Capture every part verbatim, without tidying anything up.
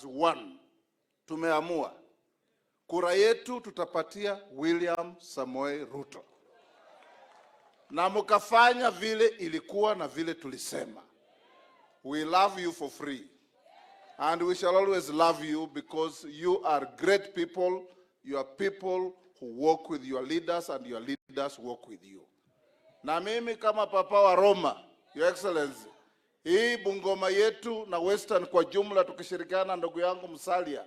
one, tumeamua kura yetu tutapatia William Samoei Ruto, na mkafanya vile ilikuwa na vile tulisema. We love you for free, and we shall always love you because you are great people. You are people who walk with your leaders and your leaders walk with you. Na mimi kama papa wa Roma, Your Excellency, hii Bungoma yetu na Western kwa jumla, tukishirikiana na ndugu yangu Musalia,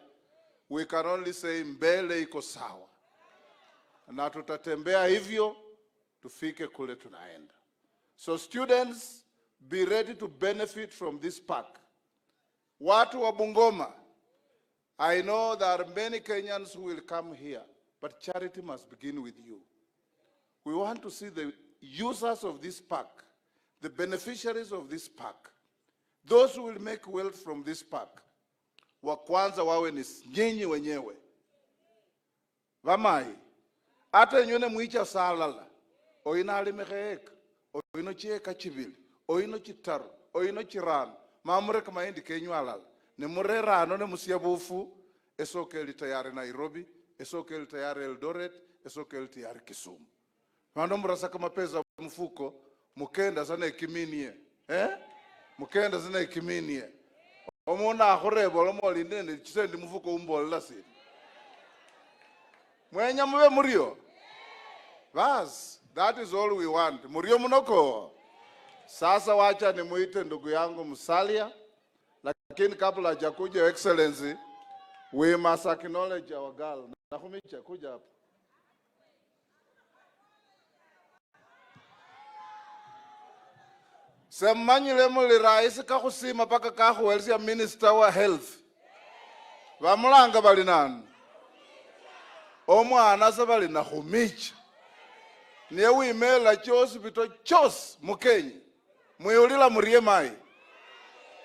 we can only say mbele iko sawa, na tutatembea hivyo tufike kule tunaenda. So students, be ready to benefit from this park. Watu wa Bungoma, I know there are many Kenyans who will come here, but charity must begin with you. We want to see the users of this park, the beneficiaries of this park, those who will make wealth from this park. Wa kwanza wawe ni nyinyi wenyewe. Bamayi, ata enywe nemwicha salala, oyu nalimikha eka, oyu nochieka chibili, oyu nochitaru, oyu nochirano, ma mureke mayindi kenyu alala, nemurera ano nemusia bufu, esoko eli tayari Nairobi, esoko eli tayari Eldoret, esoko eli tayari Kisumu. Vandu murasaka mapesa mumufuko, mukenda sa nekiminie. Eh? Mukenda sa nekiminie. Omundu akhureba oloma oli nende chisendi mufuko umbolela sina. Mwenya mube murio? Bas, that is all we want. Murio munoko? Sasa wacha nimuite ndugu yangu Musalia, lakini kabla hajakuja, Your Excellency, we must acknowledge our girl. Nakhumicha, kuja hapa. Semumanyile muli rais kakhusima paka kakhuwelesya minister wa health. Bamulanga bali nani? Omwana se bali Nakhumicha. Niye wimeela chihospital chiosi mu Kenya. Mwiwulila murie mayi?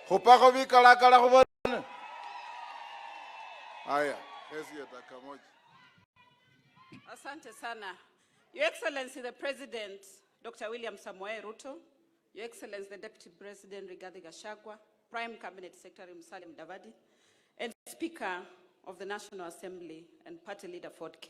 Khupakho bikalakala khubone. Aya, esiye dakika moja. Asante sana. Your Excellency the President, Doctor William Samoei Ruto, Your Excellency the Deputy President Rigathi Gachagua, Prime Cabinet Secretary Musalia Mudavadi, and Speaker of the National Assembly and Party Leader Ford Kenya.